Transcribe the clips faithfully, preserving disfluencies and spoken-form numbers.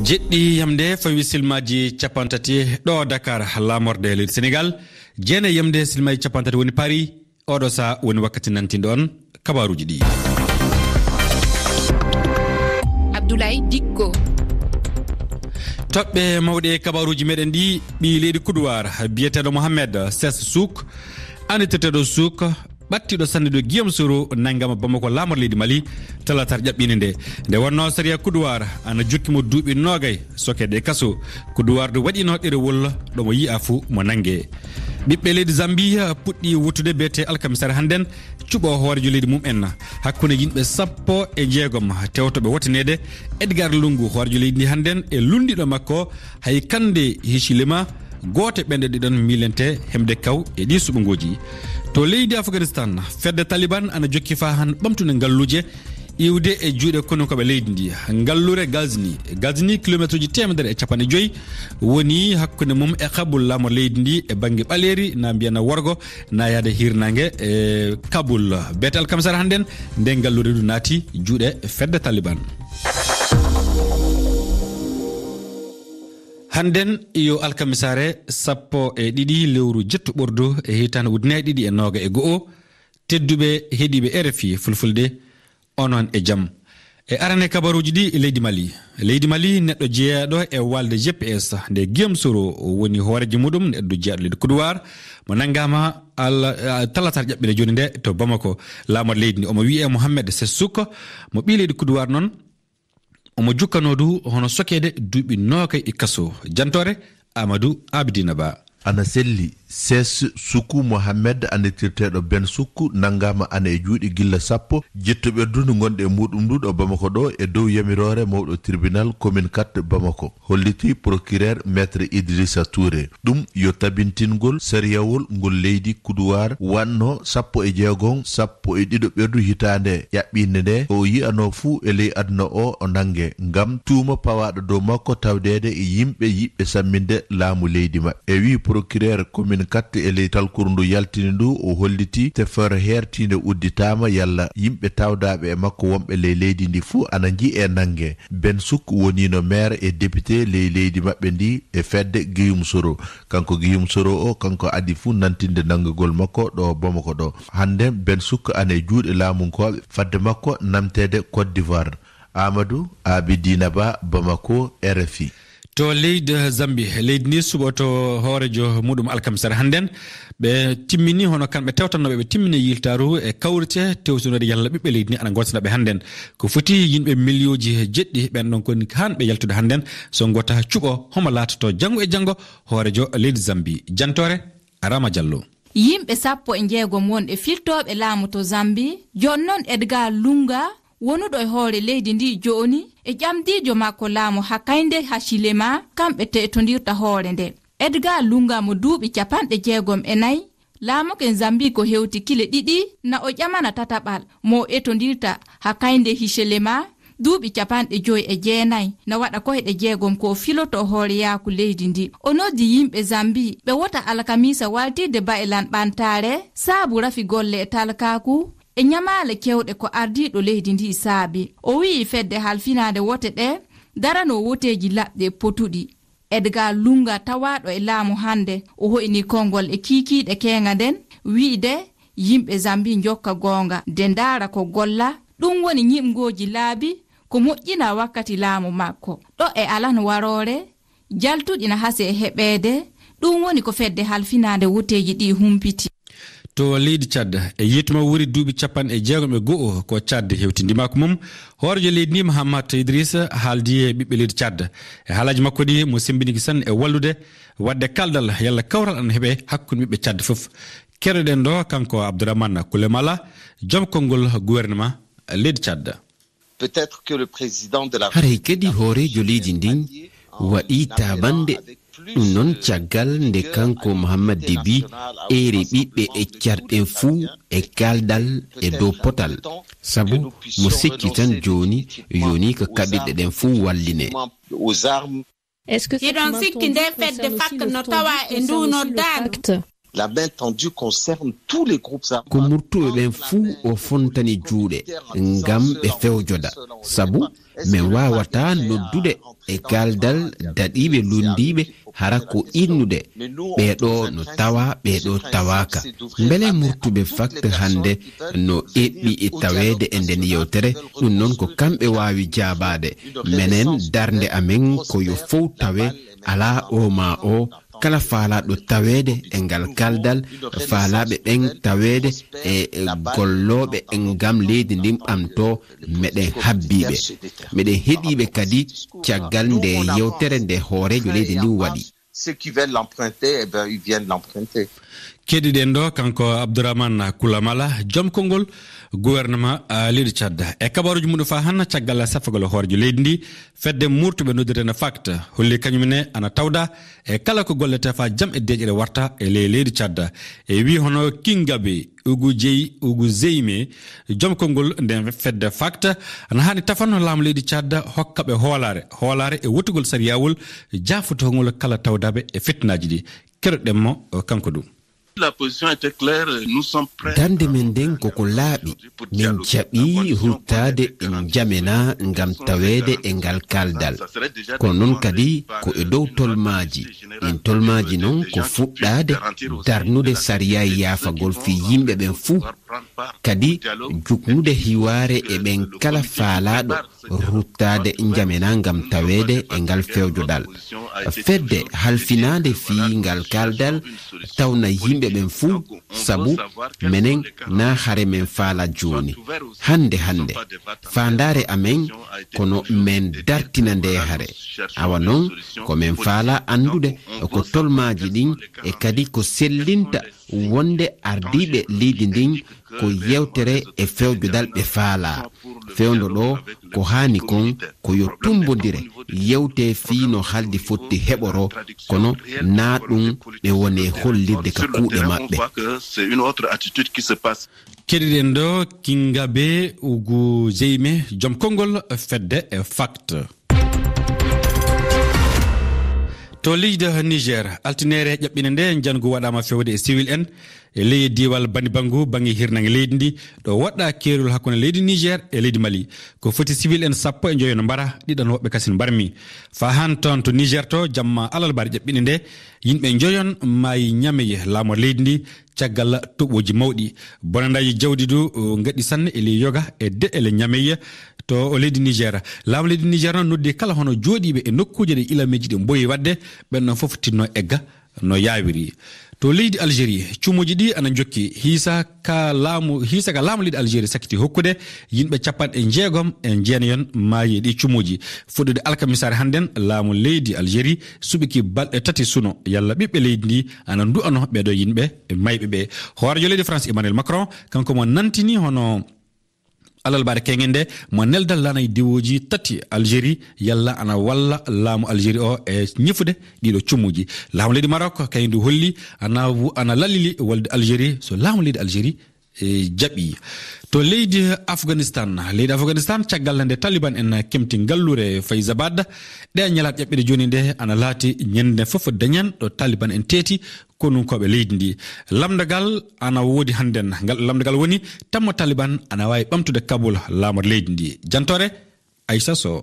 Jeɗɗi yamde fawi silmaaji cappanɗe tati ɗo Dakar, laamorde leydi Senegal. Jeenayi yamde silmaaji cappanɗe tati woni Paris. Oɗo saha woni wakkati nantinɗo on kabaruuji ɗi. Abdoulaye Dikko. Toɓɓe mawɗe kabaruuji meɗen ɗi, ɓii leydi Kuduwaar biyeteeɗo Mohamed Ses Souk, annitirteeɗo Souk, ɓattiiɗo sannde ɗo Guillaume Soro, nanngama Bamako, laamorde leydi Mali, talatar ƴaɓɓiinde nde. Nde wonnoo sariya Kuduwaar ana jokki mo duuɓi noogay sokeede e kaso. Kuduwaar du waɗiino ɗerewol ɗo mo yi'a fuu mo nanngee. Ɓiɓɓe leydi Zambi puɗɗi wuttude beete alkamisare hannden, cuɓo hooreejo leydi mum'en. Hakkunde yimɓe sappo e jeegom tewtoɓe wotaneede, Edgar Lungu, hooreejo leydi ndi hannden, e lunndiiɗo makko, hay Kande Hichilema, gooto e ɓen ɗiɗon miilente heɓde kaw e ɗii suɓngooji. To leydi Afganistan, fedde Taliban ana jokki faa han ɓamtude ngalluuje iwde e juuɗe konunkooɓe leydi ndi. Ngallure Ghazni, Ghazni, kilomeetruuji teemedere e cappanɗe joy woni hakkunde mum e Kabul, laamorde leydi ndi e bannge ɓaleeri, na mbiyana worgo, na yaade hirnaange e Kabul. Beete alkamisare hannden, nden ngallure du naati juuɗe fedde Taliban. Hannden yo alkamisare sappo e ɗiɗi lewru jeetto ɓurdu e hitaande ujunere ɗiɗi e nooga e go'o, tedduɓe heɗiiɓe R F I Fulfulde, onon e jam. E arane kabaruuji ɗi, leydi Mali. Leydi Mali, neɗɗo jeyaɗo e walde G P S nde Guillaume Soro woni hooreejo muɗum, neɗɗo jeyaɗo leydi Kuduwaar, mo nanngaama al-, a-, talatar ƴaɓɓiinde jooni nde to Bamako, laamorde leydi ndi. Omo wiyee Mohamed Sessouk, mo ɓii leydi Kuduwaar noon. Omo jukkanoo du hono sokeede duuɓi noogay e kaso. Jantoore Amadou Abidina Ba. Ana selli, Ses Suku Mohamed, annitirteeɗo Ben Suku, nanngaama ana e juuɗe gilla sappo, jitto ɓerdu ndu ngonɗe e muuɗum ndu ɗo Bamako ɗo, e dow yamiroore mawɗo tribunal commune quatre Bamako, holliti procureur Maître Idrissa Touré. Ɗum yo tabintingol sariyawol ngol leydi Kuduwaar wanno sappo e jeegom, sappo e ɗiɗo ɓerdu hitaande ƴaɓɓiinde nde, o yi'anoo fuu e ley aduna o, o nannge ngam tuuma pawaaɗo dow makko tawdeede e yimɓe yiɗɓe samminde laamu leydi maɓɓe. E wii procureur commune quatre e ley talkuru ndu yaltini ndu, o holliti te feere heertiinde udditaama yalla yimɓe tawdaaɓe e makko wonɓe ley leydi ndi fuu ana nji'ee nannge. Ben Suk woniino maire e député ley leydi maɓɓe ndi e fedde Guillaume Soro. Kanko Guillaume Soro o, kanko adii fuu nantinde nanngugol makko ɗo Bamako ɗo. Hannden Ben Suk ana e juuɗe laamunkooɓe fadde makko namteede Côte d'Ivoire. Amadou Abidina Ba, Bamako, R F I. To leydi Zambi, leydi ndi suɓoto hooreejo muɗum alkamisere hannden. Ɓe timmini, hono kamɓe tewtannooɓe, ɓe timmini yiltaaru e kawrite tewtunooɗe yalla ɓiɓɓe leydi ndi ana ngoltana ɓe hannden. Ko foti yimɓe miliyooji jeɗɗi ɓen ɗon koni haan ɓe yaltude hannden. So ngota cuɓo, homo laatoto janngo e janngo hooreejo leydi Zambi? Jantoore Rama Diallo. Yimɓe sappo e jeegom wonɓe filtooɓe laamu to Zambi, jooni noon Edgar Lunga, wonuɗo e hoore leydi ndi jooni, e ƴamdiijo makko laamu Hakainde Hichilema, kamɓe teetondirta hoore nde. Edgar Lunga mo duuɓi capanɗe jeegom e nayi, laamoken Zambi ko hewti kile ɗiɗi, na o ƴamana tataɓal mo o etondirta Hakainde Hichilema, duuɓi capanɗe joy e jeenayi, na waɗa koyɗe jeegom ko o filoto hooreyaaku leydi ndi. O noddi yimɓe Zambi ɓe wota alkamiisa waltirde ba'ilan ɓantaare, saabu rafi golle e talkaaku, e ñamaale kewɗe ko ardiiɗo leydi ndi saabi. O wi'i fedde halfinaande wote ɗe daranoo woteeji laɓɗi e potuɗi. Edgar Lunga, tawaaɗo e laamu hannde, o hoyni konngol e kiikiiɗe keeŋa nden, wi'de yimɓe Zambi njokka goonga, de ndaara ko golla, ɗum woni ñiɓngooji laabi, ko moƴƴina wakkati laamu makko. Ɗo e alan waroore, jaltuɗi na hase e heɓeede, ɗum woni ko fedde halfinaande woteeji ɗi humpiti. To leydi Tchad, e yettude wuuri duuɓi capanɗe jeegom e go'o ko Tchad hewti ndimaagu mum, hooreejo leydi ndi, Mahamat Idrissa, haaldi e ɓiɓɓe leydi Tchad. E haalaaji makko ɗi, mo semmbini ki sanne e wallude waɗde kaldal yalla kawral ana heɓe hakkunde ɓiɓɓe Tchad fof. Keɗoɗen ɗo kanko Abdourahmane Koulemala, joom konngol gouvernement leydi Tchad. Peut-être que le président de la Haray kadi hooreejo leydi ndin waɗi taaɓannde. Ɗum noon, caggal nde kanko Mohamed Déby eeri ɓiɓɓe Tchad ɓen fuu e kaaldal e dow potal, sabu mo sikki tan jooni yoni ko kaɓirɗe ɗen fuu walline. Hiɗon sikki nde fedde fakka no tawa e nduu noddaandu? La main tendue concerne tous les groupes armés. Ko murtuɓe ɓen fuu o fontani juuɗe ngam ɓe fewjoda, sabu Min waawataa noddude e kaaldal daɗiiɓe lunndiiɓe hara ko innude ɓeeɗo no tawa, ɓeeɗo tawaaka. Mbele murtuɓe FACT hannde no eɓɓi e taweede e nden yewtere? Ɗum noon ko kamɓe waawi jaabaade. Menen, darnde amen ko yo fow tawe, alaa o maa o. Kala faalaaɗo taweede e ngal kaaldal, faalaaɓe ɓen taweede e gollooɓe ngam leydi ndin ɓamtoo, meɗen habbiiɓe. Meɗen heɗiiɓe kadi caggal nde yewtere nde hooreejo leydi ndin waɗi. Ceux qui veulent l'emprunter, eh ben, ils viennent l'emprunter. Keɗiɗen ɗo kanko Abdourahmane Koulamala, joom konngol gouvernement, ah, leydi Tchad. E kabaruuji mum ɗo faa hanna caggal safagol hooreejo leydi ndi, fedde murtuɓe noddirde no FACT holli kañum ne ana tawda e kala ko gollete faa jam e deeƴere warta e ley leydi Tchad. E wii hono Kingabe Ugu Jey, Ugu Zeyme, joom konngol nden fedde FACT, ana haani tafano laamu leydi Tchad hokka ɓe hoolaare, hoolaare e wottugol sariyawol jaafotongol kala tawdaaɓe e fitnaaji ɗi. Keɗoɗen mo, o, kanko ɗum. La position était claire, nous sommes prêts. Darnde men nden koko laaɓi, min jaɓi ruttaade njamena ngam taweede e ngal kaaldal. Kono noon kadi ko e dow tolmaaji. Ɗin tolmaaji noon ko fuɗɗaade darnude sariya yaafagol fii yimɓe ɓen fuu. Kadi juknude hiwaare e ɓen kala faalaaɗo ruttaade njamena ngam taweede e ngal fewjodal. Fedde halfinaande fii ngal kaaldal tawna yimɓe ɓen fuu, sabu menen na hare men faala jooni. Hannde hannde, faandaare amen kono men dartina nde hare. Awa noon, ko men faala anndude ko tolmaaji ɗin e kadi ko sellinta wonde ardiiɓe leydi ndin ko yewtere e fewjodal ɓe faalaa. Fewndo ɗo ko haani kon ko yo tummbondire yewte fii no haldi fotti heɓoro, kono na ɗum ɓe wone hollirde ka kuuɗe maɓɓe. Keɗiɗen ɗo Kingabe Ugu Zeyme, joom konngol fedde e FACT. To leydi Niger, altinere ƴaɓɓinde nde, njangu waɗaama fewde e siwil en e ley diiwal Bani Bangu, bannge hirnaange leydi ndi, ɗo woɗɗaa keerol hakkunde leydi Niger e leydi Mali. Ko foti siwil en sappo e njoyo no mbara, ɗiɗon woɓɓe kasin mbarmi. Faa han toon to Niger to, jamma alarbaare ƴaɓɓinde nde, yimɓe njoyon maayi ñameye laamor leydi ndi, caggal toɓooji mawɗi. Bonandaaji jawdi du, o, ngaɗi sanne e ley yoga e deɗɗele ñameyya to o leydi Niger. Laamu leydi Niger noon noddi kala hono jooɗiiɓe e nokkuuje ɗe ilameeji ɗi mboyi waɗde, ɓen ɗon fof tinno egga no yaawiri. To leydi Algérie, cumuuji ɗi ana njokki. Hiisa ka laamu, hiisa ka laamu leydi Algérie sakkiti hokkude, yimɓe capanɗe njeegom e jeenayon maayi e ɗi cumuuji. Fuɗɗude alkamisaare hannden, laamu leydi Algérie suɓiki balɗe tati suno, yalla ɓiɓɓe leydi ndi ana ndu'ano ɓee ɗoo yimɓe mayɓe ɓee. Hooreejo leydi France Emmanuel Macron, kanko mo nantini hono alarbaare keñen nde, mo neldal laana e diwooji tati Algérie, yalla ana walla laamu Algérie o e ñifude ɗiɗo cumuuji. Laamu leydi Maroc, kañum du holli ana wu-, ana lalili wolde Algérie, so laamu leydi Algérie e, jaɓi. To leydi Afghanistan, leydi Afghanistan, caggal nde Taliban en kemti ngalluure Faizabad, ɗe ñalaaɗe ƴaɓɓiɗe jooni nde ana laati ñande fof dañan ɗo Taliban en teeti konunkooɓe leydi ndi. Lamndagal ana woodi hannden, ngal lamndagal woni tammo Taliban ana waawi ɓamtude Kabul laamor leydi ndi. Jantoore Aissa Sow.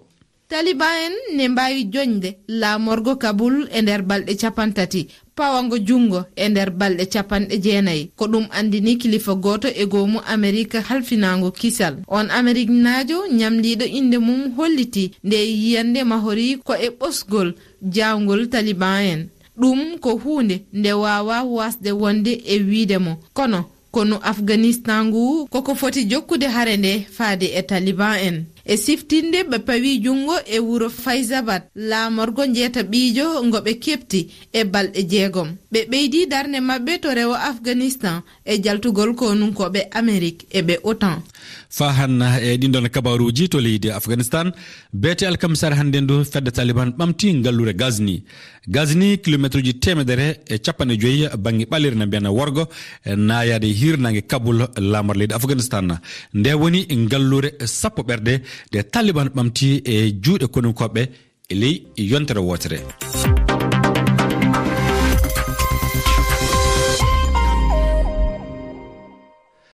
Taliban en ne mbaawi joñde laamorgo Kabul e nder balɗe capanɗe tati, pawango junngo e nder balɗe capanɗe jeenayi. Ko ɗum anndini kilifa gooto e goomu Amerik halfinaango kisal. On Ameriknaajo ñamliiɗo innde mum holliti nde yiyannde mahori ko e ɓosgol jaawngol Taliban en. Ɗum ko huunde nde waawaa waasde wonde e wiyde mo. Kono konu Afganistan ngu koko foti jokkude hare nde faade e Taliban en. E siftinde ɓe pawi junngo e wuro Faizabad, laamorgo njeetaɓiijo ngo ɓe keɓti e balɗe jeegom. Ɓe ɓeydi darnde maɓɓe to rewo Afganistan e jaltugol konunkooɓe Amerik e ɓe otan. Faa hanna e ɗin ɗon kabaruuji to leydi Afganistan, beete alkamisaare hannden du fedde Taliban ɓamti ngalluure Ghazni. Ghazni, kilomeetruuji teemedere e capanɗe joyi bannge ɓalere na mbiyan worgo, e naayaade hirnaange Kabul, laamor leydi Afganistan. Nde woni ngalluure sappo ɓerde nde Taliban ɓamti e juuɗe konunkooɓe e ley yontere wootere.